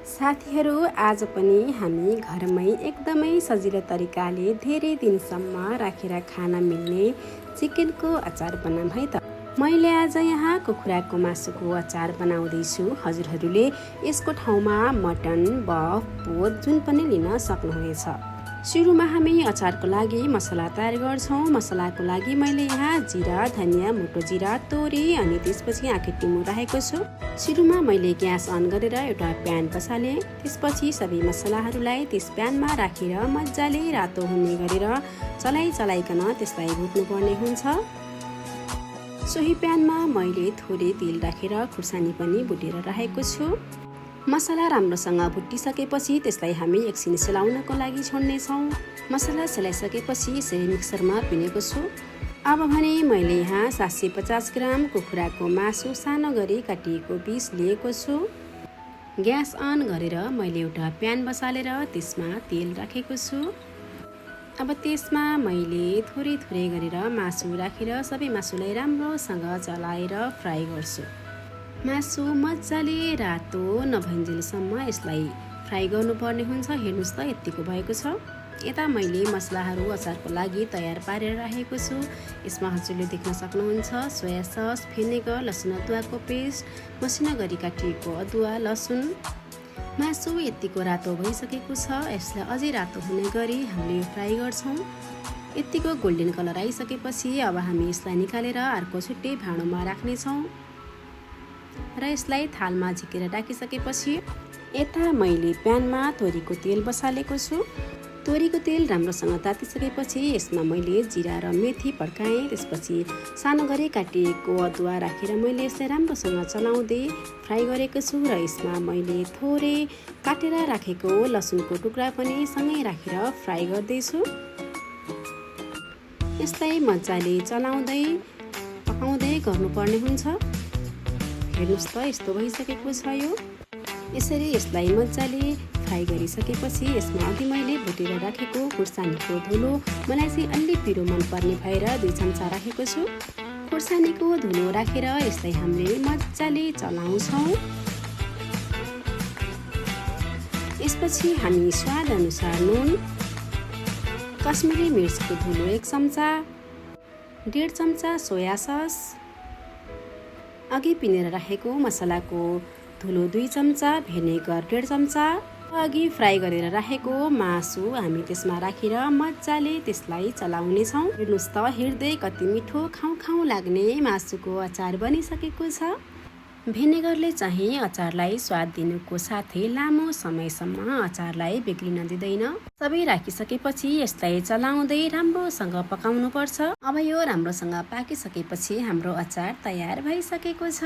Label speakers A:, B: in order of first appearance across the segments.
A: साथीहरू, आज पनि हामी घरमै एकदमै सजिलो तरिकाले धेरै दिनसम्म राखेर खान मिल्ने चिकनको अचार बनाऊँ है त। मैले आज यहाँ कुखुराको मासुको अचार बनाउँदैछु। हजुरहरूले यसको ठाउँमा मटन, बफ, पोत जुन पनि लिन सक्नुहुनेछ। सुरुमा हामी अचारको लागि मसला तयार गर्छौँ। मसलाको लागि मैले यहाँ जिरा, धनियाँ, मोटो जिरा, तोरी अनि त्यसपछि आँखेटिमु राखेको छु। सुरुमा मैले ग्यास अन गरेर एउटा प्यान बसालेँ। त्यसपछि सबै मसलाहरूलाई त्यस प्यानमा राखेर मजाले रातो हुने गरेर चलाइकन त्यसलाई भुट्नुपर्ने हुन्छ। सोही प्यानमा मैले थोरै तेल राखेर खुर्सानी पनि भुटेर राखेको छु। मसला राम्रोसँग भुटिसकेपछि त्यसलाई हामी एकछिन सेलाउनको लागि छोड्नेछौँ। मसला सेलाइसकेपछि यसरी मिक्सरमा पिनेको छु। अब भने मैले यहाँ 750 ग्राम कुखुराको मासु सानो गरी काटिएको पिस लिएको छु। ग्यास अन गरेर मैले एउटा प्यान बसालेर त्यसमा तेल राखेको छु। अब त्यसमा मैले थोरै गरेर मासु राखेर सबै मासुलाई राम्रोसँग चलाएर फ्राई गर्छु। मासु मजाले रातो नभइन्जेलसम्म यसलाई फ्राई गर्नुपर्ने हुन्छ। हेर्नुहोस् त, यतिको भएको छ। यता मैले मसलाहरू अचारको लागि तयार पारेर राखेको छु। यसमा हजुरले देख्न सक्नुहुन्छ सोया सस, भिनेगर, लसुन अदुवाको पेस्ट, मसिनो गरी काटिएको अदुवा, लसुन। मासु यतिको रातो भइसकेको छ। यसलाई अझै रातो हुने गरी हामीले फ्राई गर्छौँ। यतिको गोल्डन कलर आइसकेपछि अब हामी यसलाई निकालेर अर्को छुट्टै भाँडोमा राख्नेछौँ र यसलाई थालमा झिकेर राखिसकेपछि यता मैले प्यानमा तोरीको तेल बसालेको छु। तोरीको तेल राम्रोसँग तातिसकेपछि यसमा मैले जिरा र मेथी पड्काएँ। त्यसपछि सानो गरी काटिएको अदुवा राखेर मैले यसलाई राम्रोसँग चलाउँदै फ्राई गरेको छु र यसमा मैले थोरै काटेर राखेको लसुनको टुक्रा पनि सँगै राखेर फ्राई गर्दैछु। यसलाई मजाले चलाउँदै पकाउँदै गर्नुपर्ने हुन्छ। हेर्नुहोस् त, यस्तो भइसकेको छ। यो यसरी यसलाई मजाले फ्राई गरिसकेपछि यसमा अघि मैले भुटेर राखेको खुर्सानीको धुलो, मलाई चाहिँ अलि पिरो मनपर्ने भएर 2 चम्चा राखेको छु। खुर्सानीको धुलो राखेर यसलाई हामीले मजाले चलाउँछौँ। यसपछि हामी स्वाद अनुसार नुन, कश्मिरी मिर्चको धुलो 1 चम्चा, 1.5 चम्चा सोया सस, अघि पिनेर राखेको मसलाको धुलो 2 चम्चा, भिनेगर 1.5 चम्चा, अघि फ्राई गरेर राखेको मासु हामी त्यसमा राखेर मजाले त्यसलाई चलाउनेछौँ। हेर्नुहोस् त, हेर्दै कति मिठो खाउँ लाग्ने मासुको अचार बनिसकेको छ। भिनेगरले चाहिँ अचारलाई स्वाद दिनुको साथै लामो समयसम्म अचारलाई बिग्रिन दिँदैन। सबै राखिसकेपछि यसलाई चलाउँदै राम्रोसँग पकाउनु पर्छ। अब यो राम्रोसँग पाकिसकेपछि हाम्रो अचार तयार भइसकेको छ।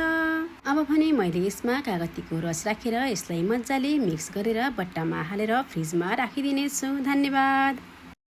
A: अब भने मैले यसमा कागतीको रस राखेर यसलाई मजाले मिक्स गरेर बट्टामा हालेर फ्रिजमा राखिदिनेछु। धन्यवाद।